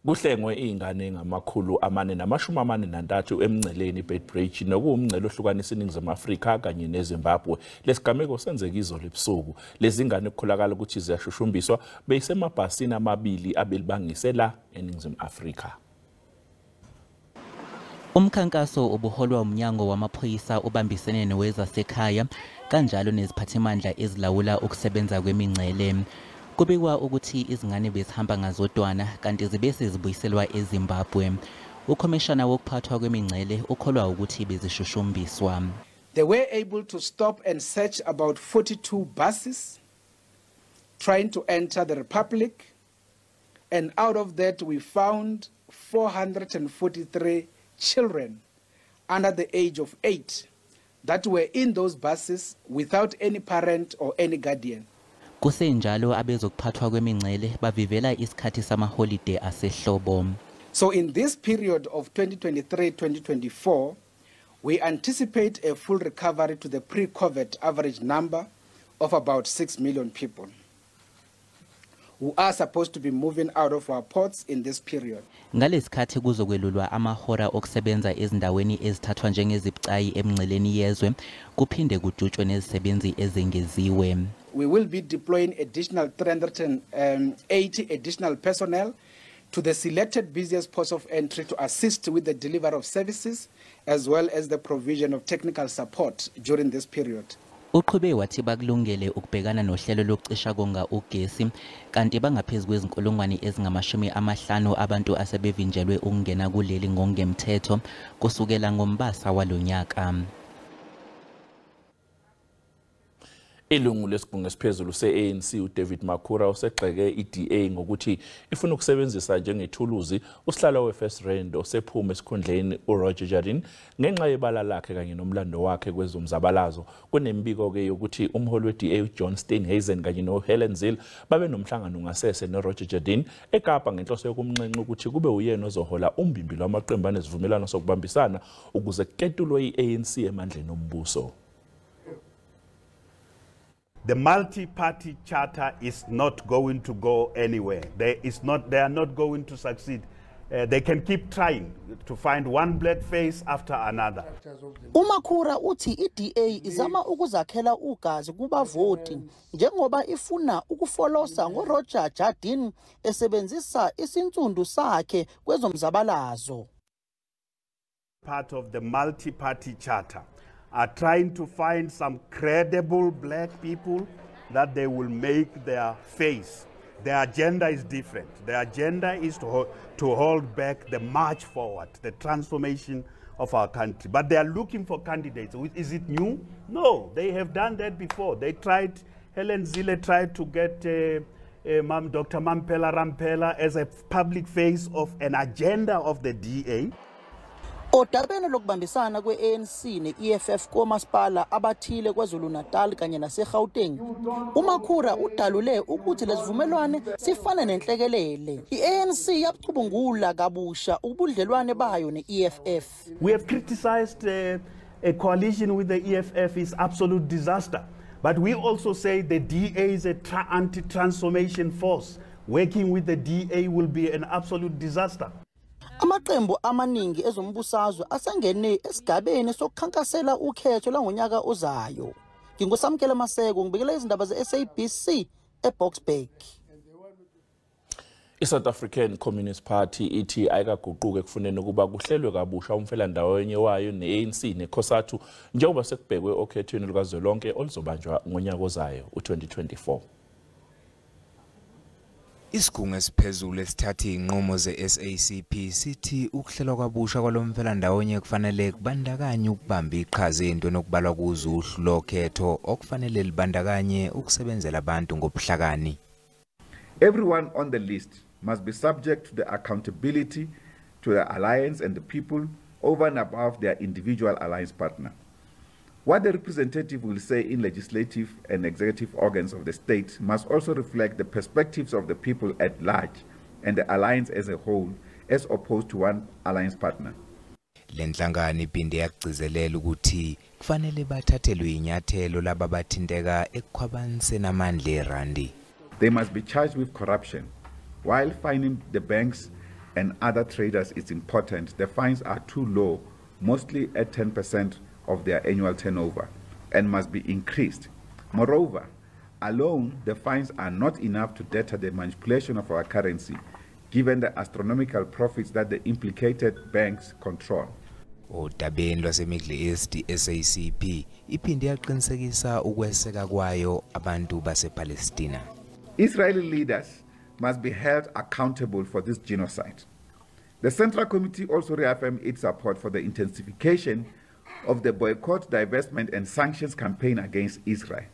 Kuhlengwe izingane ngama-443 emngceleni iBeitbridge nokuwumngcele ohlukanisa iNingizimu Afrika kanye neZimbabwe. Lesigameko senzeka izolo ebusuku. Lezi ngane kukholakala ukuthi ziyashushumbiswa beyisemabhasini amabili abelibangise la eNingizimu Afrika. Umkhankaso obuholwa umnyango wamaphoyisa ubambisene nowezasekhaya kanjalo neziphathimandla ezilawula ukusebenza kwemingcele. Kubikwa ukuthi izingane bezihamba ngazodwana kanti zibe sezibuyiselwa eZimbabwe. Ukhomishana wokuphathwa kwemingcele ukholwa ukuthi bezishushumbiswa. They were able to stop and search about 42 buses trying to enter the republic, and out of that we found 443 children under the age of 8 that were in those buses without any parent or any guardian. Kusenjalo abezokuphathwa kwemingcele bavivela isikhathi samaholide asehlobo. So in this period of 2023-2024, we anticipate a full recovery to the pre-COVID average number of about 6 million people who are supposed to be moving out of our ports in this period. Ngalesikhathi kuzokwelulwa amahora okusebenza ezindaweni ezithathwa njengezibucayi emngceleni yezwe, kuphinde kujutshwe nezisebenzi ezengeziwe. We will be deploying additional 380 additional personnel to the selected busiest ports of entry to assist with the delivery of services as well as the provision of technical support during this period. Uqhube wathi bakulungele ukubhekana nohlelo lokucisha konga ugesi kanti bangaphezu kwezinkulungwane ezingama-50 abantu asebevinjelwe ukungena kuleli ngokungemthetho kusukela ngoMbasa walonyaka. Ilungu lesigungu esiphezulu se-ANC uDavid Makhura usegxeke i-DA ngokuthi ifuna ukusebenzisa njengethuluzi usihlalo we-First Rand osephuma esikhundleni uRoger Jardine ngenxa yebala lakhe kanye nomlando wakhe kwezomzabalazo. Kunemibiko-ke yokuthi umholi we-DA uJohn Steenhuisen kanye noHelen Zille babe nomhlangano ngasese noRoger Jardine eKapa ngenhloso yokumnxenxa ukuthi kube uyena ozohola umbimbi lwamaqembu anezivumelwano sokubambisana ukuze kuketulwe i-ANC emandleni ombuso. The multi-party charter is not going to go anywhere. They are not going to succeed. They can keep trying to find one black face after another. UMakhura uthi iDA izama ukuzakhela ugazi kubavoti njengoba ifuna ukufolosa ngoRoger Jardine esebenzisa isinsundu sakhe kwezomzabalazo. Part of the multi-party charter are trying to find some credible black people that they will make their face. Their agenda is different. Their agenda is to hold back the march forward, the transformation of our country. But they are looking for candidates. Is it new? No, they have done that before. They tried, Helen Zille tried to get Dr. Mamphela Ramphele as a public face of an agenda of the DA. Odabeni lokubambisana kwe-ANC ne-EFF komasipala abathile KwaZulu-Natal kanye naseGauteng, uMakhura udalule ukuthi lesivumelwane sifana nenhlekelele. I-ANC yabucubungula kabusha ubudlelwane bayo ne-EFF. We have criticized a coalition with the EFF is absolute disaster. But we also say the DA is a anti-transformation force. Working with the DA will be an absolute disaster. Amaqembu amaningi ezombusazwe asengene esigabeni sokukhankasela ukhetho langonyaka ozayo. Ngingusamkela Maseko, ngibikela izindaba ze-SABC eBoksburg. I-South African Communist Party ithi ayikaguquki ekufuneni ukuba kuhlelwe kabusha umfelandawonye wayo ne-ANC neCOSATU njengoba sekubhekwe okhethweni lukazwelonke oluzobanjwa ngonyaka ozayo u-2024. Isigungu esiphezulu esithatha izinqumo ze-SACP sithi ukuhlelwa kwabusha kwalomfelandawonye kufanele kubandakanye ukubamba iqhaza entweni okubalwa kuzo uhlu lokhetho okufanele libandakanye ukusebenzela abantu ngobuhlakani. Everyone on the list must be subject to the accountability to the alliance and the people over and above their individual alliance partner. What the representative will say in legislative and executive organs of the state must also reflect the perspectives of the people at large and the alliance as a whole, as opposed to one alliance partner. Lenhlangano iphinde yakugcizelela ukuthi kufanele bathathelwe inyathelo laba bathinteka ekukhwabaniseni amandla erandi. They must be charged with corruption while fining the banks and other traders is important, the fines are too low, mostly at 10% of their annual turnover, and must be increased. Moreover, alone, the fines are not enough to deter the manipulation of our currency, given the astronomical profits that the implicated banks control. Odabeni lwase-Middle East, i-SACP iphinde yaqinisekisa ukweseka kwayo abantu basePalestina. Israeli leaders must be held accountable for this genocide. The Central Committee also reaffirmed its support for the intensification of the boycott, divestment, and sanctions campaign against Israel.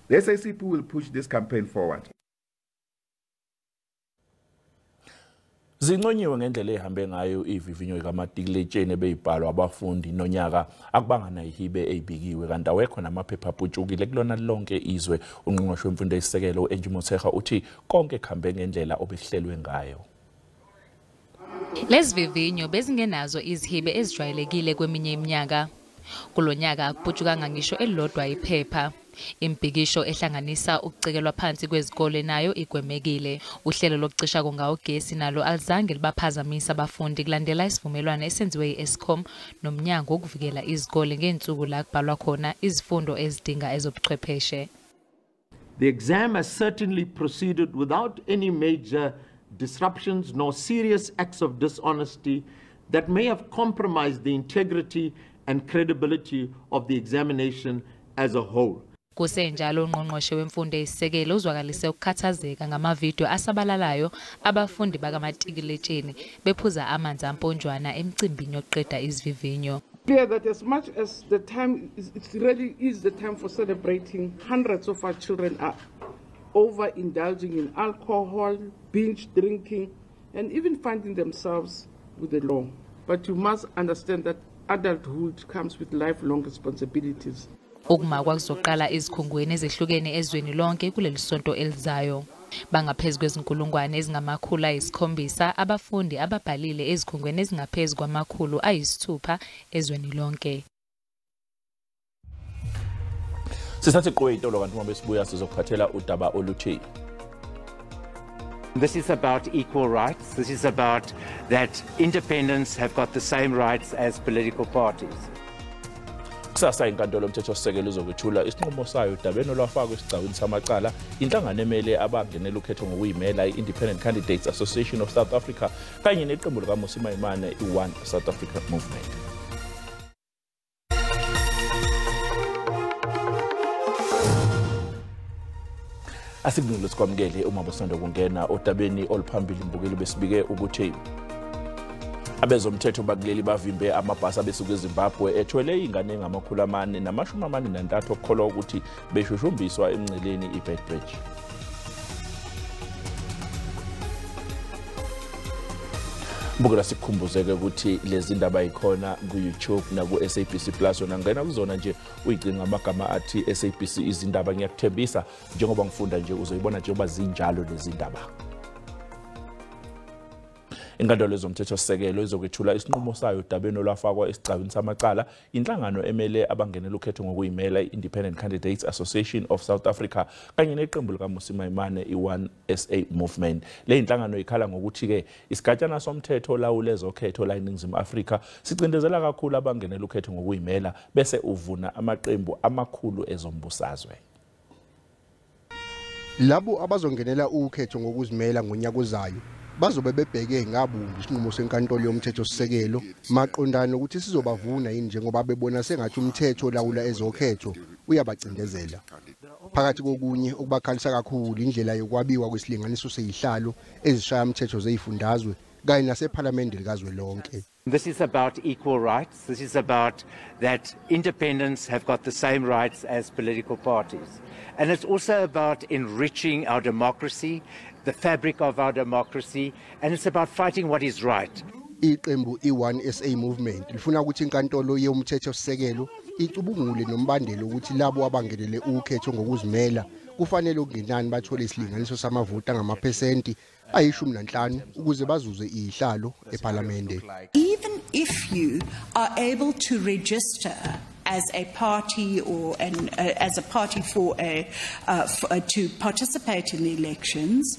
The SACP will push this campaign forward. Zinconyiwe ngendlela ehambe ngayo ivivinyo likamatikuletsheni ebeyibhalwa abafundi nonyaka akubanga nayihibe eyibikiwe kanti awekho namaphepha aputshukile kulona lonke izwe. Ungqongqoshe wemfundo eyisisekelo u-Angie Motshekga uthi konke kuhambe ngendlela obekuhlelwe ngayo. Lezi vivinyo bezingenazo izihibe ezijwayelekile kweminye iminyaka. Kulonyaka akuputshukanga ngisho elilodwa iphepha. Imibhikisho ehlanganisa ukucekelwa phansi kwezikole nayo igwemekile. Uhlelo lokucisha konga ugesi nalo alizange libaphazamisa abafundi kulandela isivumelwano esenziwe yi-Eskom nomnyango wokuvikela izikole ngezinsuku la kubhalwa khona izifundo ezidinga ezobuchwepheshe. The exam has certainly proceeded without any major disruptions nor serious acts of dishonesty that may have compromised the integrity and credibility of the examination as a whole. Kusenjalo ungqongqoshe wemfundo eyisisekelo uzwakalise ukukhathazeka ngamavidiyo asabalalayo abafundi bakamatikuletsheni bephuza amanzi amponjwana emcimbini yokuqeda izivivinyo. Clear that as much as the time is, it really is the time for celebrating, hundreds of our children are overindulging in alcohol, binge drinking, and even finding themselves with the law. But you must understand that adulthood comes with lifelong responsibilities. Ukuma kwakuzoqala ezikhungweni ezehlukene ezweni lonke kuleli sonto elizayo. Bangaphezu kwezinkulungwane ezingama-700 abafundi ababhalile ezikhungweni ezingaphezu kwama-600 ezweni lonke. Sisathe qwe itolo kanti uma besibuya sizokuphathela udaba oluthi. This is about equal rights. This is about that independents have got the same rights as political parties. Kusasa inkantolo yomthethosisekelo izokwethula isinqumo sayo odabeni olwafakwa esigcawini samacala inhlangano emele abangenela ukhetho ngokuyimela i-Independent Candidates Association of South Africa kanye neqembu likaMmusi Maimane i-One South Africa Movement. Asikulungile sikwamukele uma besanda kungena odabeni oluphambili mbukeli besibike ukuthi abezomthetho bakuleli bavimbe amabhasi abesuka eZimbabwe ethwele ingane engama-443 okukholwa ukuthi beshushumbiswa emngceleni iBeitbridge. Mbukela sikukhumbuzeke ukuthi lezi ndaba ikhona ku-YouTube naku-SABC Plus. Wena ngena kuzona nje uyigcina amagama athi SABC izindaba. Ngiyakuthembisa njengoba ngifunda nje uzoyibona njengoba zinjalo lezi ndaba. Inkantolo yezomthethosisekelo izokwethula isinqumo sayo odabeni olwafakwa esigcawini samacala inhlangano emele abangenela ukhetho ngokuyimela i-Independent Candidates Association of South Africa kanye neqembu likaMmusi Maimane i-One SA Movement. Le inhlangano ikhala ngokuthi-ke isigatshana somthetho olawula ezokhetho la eNingizimu Afrika sicindezela kakhulu abangenela ukhetho ngokuyimela bese uvuna amaqembu amakhulu ezombusazwe. Labo abazongenela ukhetho ngokuzimela ngonyaka ozayo bazobe bebheke ngabumbi isinqumo senkantolo yomthethosisekelo maqondana ukuthi sizobavuna yini njengoba bebona sengathi umthetho olawula ezokhetho uyabacindezela. Phakathi kokunye okubakhalisa kakhulu indlela yokwabiwa kwesilinganiso seyihlalo ezishaya umthetho zezifundazwe kanye nasephalamende likazwelonke. This is about equal rights. This is about that independents have got the same rights as political parties. And it's also about enriching our democracy, the fabric of our democracy, and it's about fighting what is right. Iqembu i-One SA Movement lifuna ukuthi inkantolo yomthethosisekelo icubungule nombandela ukuthi labo abangenele ukhetho ngokuzimela kufanele okungenani bathole isilinganiso samavoti angamaphesenti ayi-15 ukuze bazuze izihlalo ePhalamende. Even if you are able to register as a party or as a party to participate in the elections,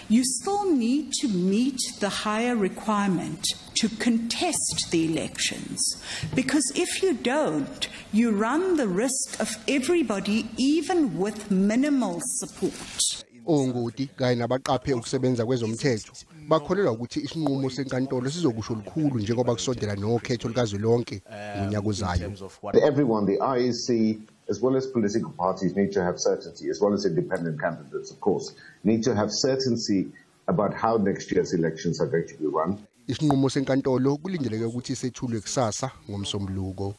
you still need to meet the higher requirement to contest the elections. Because if you don't, you run the risk of everybody, even with minimal support. Ongoti kanye nabaqaphe ukusebenza kwezomthetho bakholelwa ukuthi isinqumo senkantolo sizokusho lukhulu njengoba kusondela nokhetho likazwelonke ngonyaka ozayo. Everyone, the IEC, as well as political parties, need to have certainty, as well as independent candidates, of course, need to have certainty about how next year's elections are going to be run. Isinqumo senkantolo kulindeleke ukuthi sethulwe kusasa ngomsombuluko.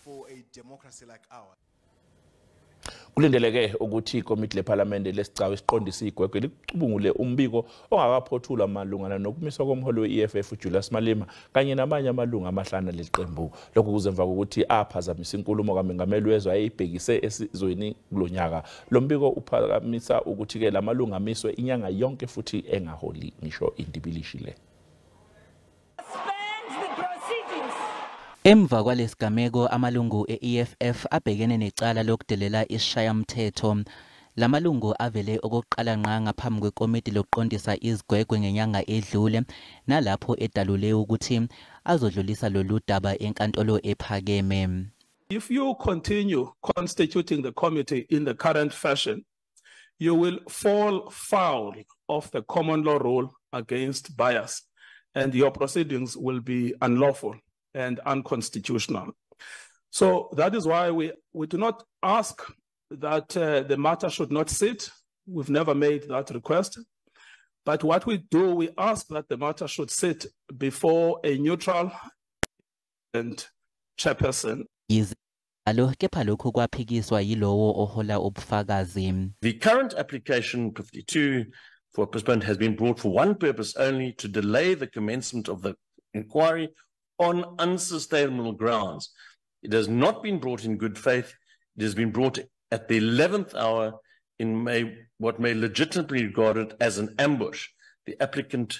Kulindeleke ukuthi ikomiti lephalamende lesigcawu esiqondisa igwegwe licubungule umbiko ongakaphothulwa malungana nokumiswa komholi we-EFF uJulius Malema kanye namanye amalungu amahlanu leli qembu. Lokhu kuze emva kokuthi aphazamisa inkulumo kaMengameli wezwe ayibhekise esizweni kulonyaka. Lo mbiko uphakamisa ukuthi-ke la malungu amiswe inyanga yonke futhi engaholi ngisho indibilishi le. Emva kwalesigameko amalungu e-EFF abhekene necala lokudelela isishayamthetho. Lamalungu avele okokuqala ngqa ngaphambi kwekomiti lokuqondisa izigwegwe ngenyanga edlule, nalapho edalule ukuthi azodlulisa lolu daba enkantolo ephakeme. If you continue constituting the committee in the current fashion, you will fall foul of the common law rule against bias, and your proceedings will be unlawful and unconstitutional. So that is why we do not ask that the matter should not sit. We've never made that request. But what we do, we ask that the matter should sit before a neutral and chairperson. Kepha lokhu kwaphikiswa yilowo ohola ubufakazi. The current application 52 for postponement has been brought for one purpose only, to delay the commencement of the inquiry on unsustainable grounds. It has not been brought in good faith. It has been brought at the 11th hour in what may legitimately be regarded as an ambush. The applicant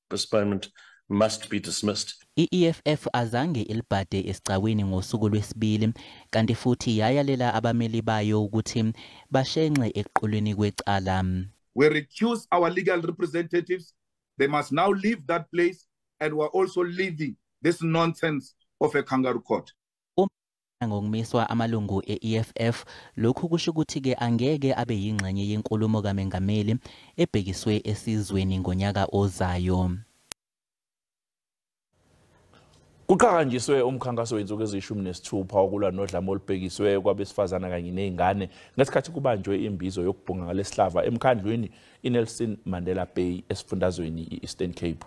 postponement must be dismissed. I-EFF azange ilibhade esigcawini ngosuku lwesibili, kanti futhi yayalela abameli bayo ukuthi bashenxe ekuqulweni kwecala. We recuse our legal representatives. They must now leave that place, and we're also leaving this nonsense of a kangaroo court. Ngokumiswa amalungu e-EFF, lokhu kusho ukuthi-ke angeke abe yingxenye yenkulumo kaMengameli ebhekiswe esizweni ngonyaka ozayo. Kuqhakanjiswe umkhankaso wensuku eziyi-16 wokulwa nodlame olubhekiswe kwabesifazane kanye nezingane ngesikhathi kubanjwe imbizo yokubhunga ngalesihlava emkhandlwini iNelson Mandela Bay esifundazweni i-Eastern Cape.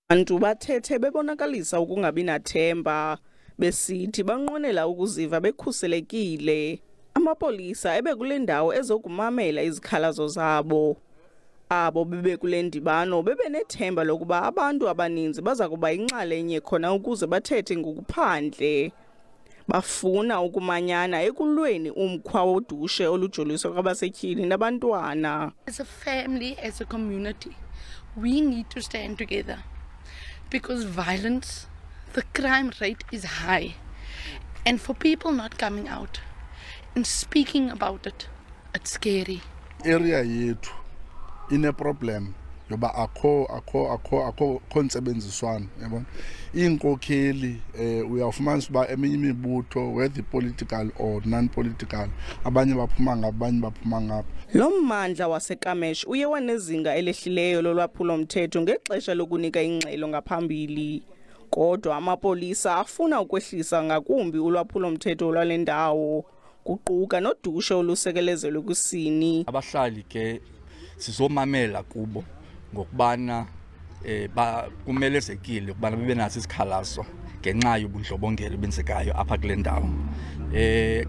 Abantu bathethe bebonakalisa ukungabi nathemba, besithi banqwenela ukuziva bekhuselekile. Amapolisa ebekule ndawo ezokumamela izikhalazo zabo. Abo bebekule ndibano bebenethemba lokuba abantu abaninzi baza kuba yinxalenye khona ukuze bathethe ngokuphandle. Bafuna ukumanyana ekulweni umkhwa wodushe olujoliswe kwabasetyhini nabantwana. As a family, as a community, we need to stand together, because violence, the crime rate is high. And for people not coming out and speaking about it, it's scary. Area yethu ine problem yoba akho ntsebenziswano, yabona. Iinkokheli uyafumanisa uba eminye imibutho, whether political or non-political, abanye baphuma ngapha, abanye baphuma ngapha. Lo mmandla waseKamesh uye wanezinga elehlileyo lolwaphulomthetho ngexesha lokunika ingxelo ngaphambili. Kodwa amapolisa afuna ukwehlisa ngakumbi ulwaphulomthetho lwale ndawo, kuquka nodushe olusekelezelwe kwisini. Abahlali ke sizomamela kubo ngokubana kumelezekile ukubana bebe naso isikhalazo ngenxa yobundlobongela obenzekayo apha kule ndawo.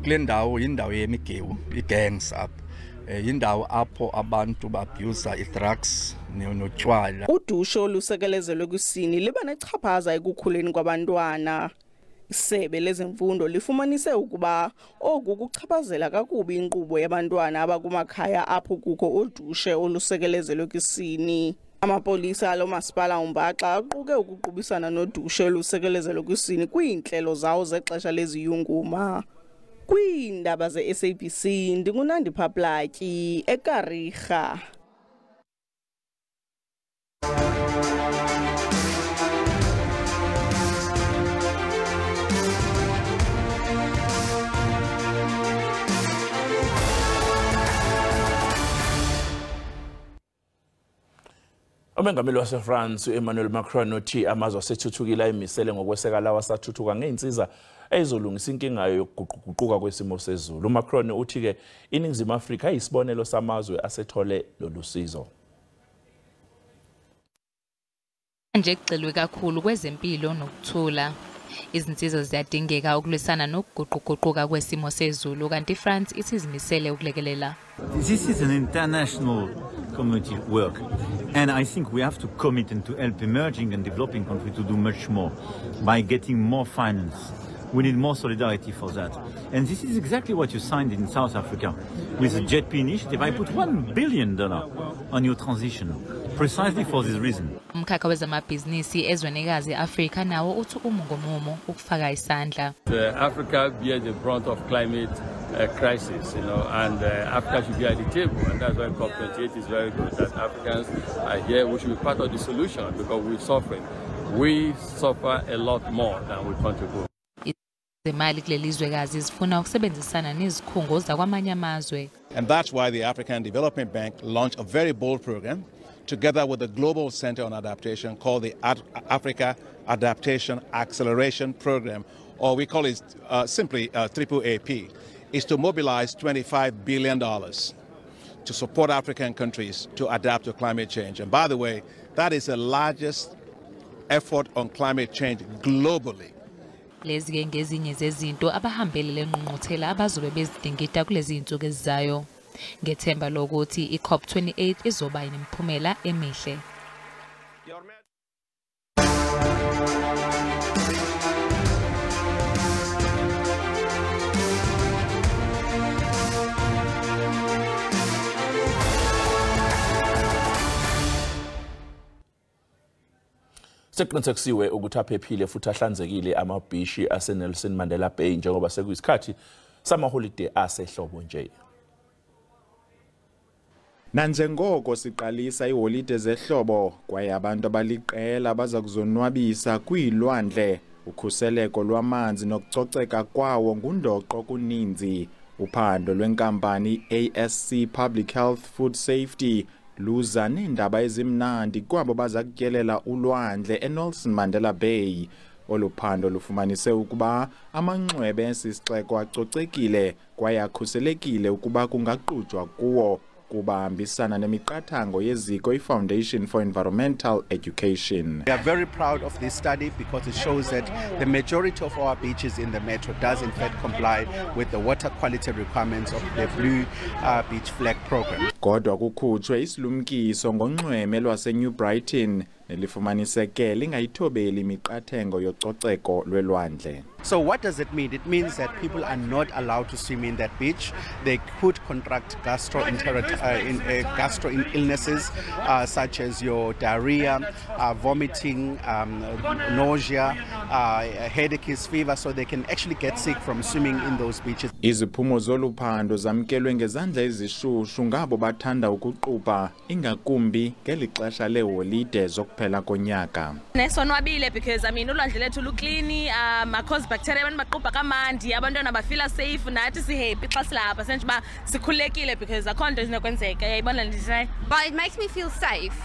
Kule ndawo yindawo yemigewu, i-gangs apha. Yindawo apho abantu ba-abusa i-drugs notywala. Udushe olusekelezelwe kwisini liba nechaphaza ekukhuleni kwabantwana. Isebe lezemfundo lifumanise ukuba oku kuchaphazela kakubi inkqubo yabantwana abakumakhaya apho kukho udushe olusekelezelwe kwisini. Amapolisa alo masipala umbaxa aquke ukuqubisana nodushe olusekelezelo kwisini kwiintlelo zawo zexesha leziyunguma. Kwiindaba ze-SABC ndinguNandipha Platyi eKariga. Umengameli waseFrance u-Emmanuel Macron uthi amazwe asethuthukile ayimisele ngokweseka lawa asathuthuka ngey'nsiza ezolungisa inkinga yokuguquguquka kwesimo sezulu. UMacron uthi-ke iNingizimu Afrika iyisibonelo samazwe asethole lolu sizo. Nje kugxilwe kakhulu kwezempilo nokuthula. Izinsiza ziyadingeka ukulwisana nokuguquguquka kwesimo sezulu kanti iFrance isizimisele ukulekelela. This is an international community work, and I think we have to commit and to help emerging and developing countries to do much more by getting more finance. We need more solidarity for that. And this is exactly what you signed in South Africa with the JETP initiative. I put $1 billion on your transition, precisely for this reason. Umkhakha wezamabhizinisi ezwenikazi Afrika nawo uthi umungomumo ukufaka isandla. Africa bears the brunt of climate crisis, you know, and Africa should be at the table, and that's why COP28 is very good, that Africans are here. We should be part of the solution because we're suffering. We suffer a lot more than we contribute. Zemali kuleli zwekazi zifuna ukusebenzisana nezikhungo zakwamanye amazwe. And that's why the African Development Bank launched a very bold program together with the Global Center on Adaptation called the Africa Adaptation Acceleration Program, or we call it simply AAAP, is to mobilize $25 billion to support African countries to adapt to climate change. And by the way, that is the largest effort on climate change globally. Lezi ke ngezinye zezinto abahambele lengqungquthela abazobe bezidingida kulezi insuku ezizayo. Ngethemba lokuthi iCOP28 izoba nemiphumela emihle. Sekuqinisekisiwe ukuthi aphephile futhi ahlanzekile amabhishi aseNelson Mandela Bay njengoba sekuyisikhathi samaholide asehlobo nje. Nanjengoko siqalisa iholide zehlobo kwaye abantu abaliqela baza kuzonwabisa kwiilwandle, ukhuseleko lwamanzi nokucoceka kwawo ngundoqo kuninzi. Uphando lwenkampani ASC Public Health Food Safety luza neendaba ezimnandi kwabo baza kutyelela ulwandle eNelson Mandela Bay. Olu phando lufumanise ukuba amanxwebe esi sixeko acocekile kwaye akhuselekile ukuba kungaqujwa kuwo, kubahambisana nemiqathango yeziko iFoundation for Environmental Education. We are very proud of this study because it shows that the majority of our beaches in the metro does in fact comply with the water quality requirements of the Blue Beach Flag program. Kodwa kukhutshwe isilumkiso ngonxweme lwaseNew Brighton nelifumaniseke lingayithobeli imiqathango yococeko lwelwandle. So what does it mean? It means that people are not allowed to swim in that beach. They could contract gastro illnesses such as your diarrhea, vomiting, nausea, headaches, fever, so they can actually get sick from swimming in those beaches. Iziphumo zoluphando zamkelwe ngezandla ezishushu ngabo bathanda ukuqubha, ingakumbi ngeli xesha leeholide zokuphela konyaka. Nesonwabile because I mean ulwandle lethu luklini, akho bacteria, abantu baqubha kamandi, abantwana bafila safe, nathi sihappy xa silapha senje uba sikhululekile because akho nto inokwenzeka. Uyayibona nje. Well, it makes me feel safe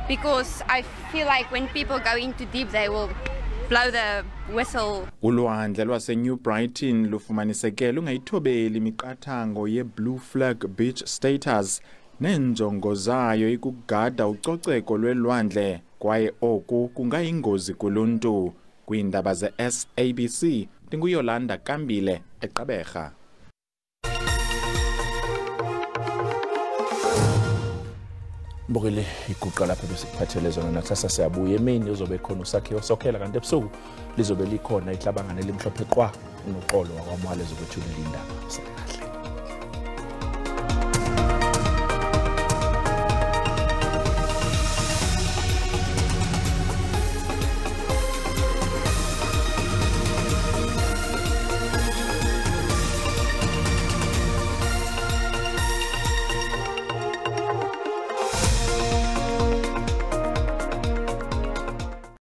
because I feel like when people go into deep they will blow the whistle. Ulwandle lwaseNew Brighton lufumaniseke lungayithobeli imiqathango ye-Blue Flag Beach status neenjongo zayo ikugada ucoceko lwelwandle kwaye oku kungayingozi kuluntu. Kwiindaba ze-SABC ndinguYolanda Kambile eGqeberha. Mbukele iguqa lapho besikuphathele zona nakusasa siyabuya emini uzobe khona uSakhiwo Sokhela, kanti ebusuku lizobe likhona ihlabangane elimhlophe qwa unoxolo wakwaMwale zokwethulela indaba.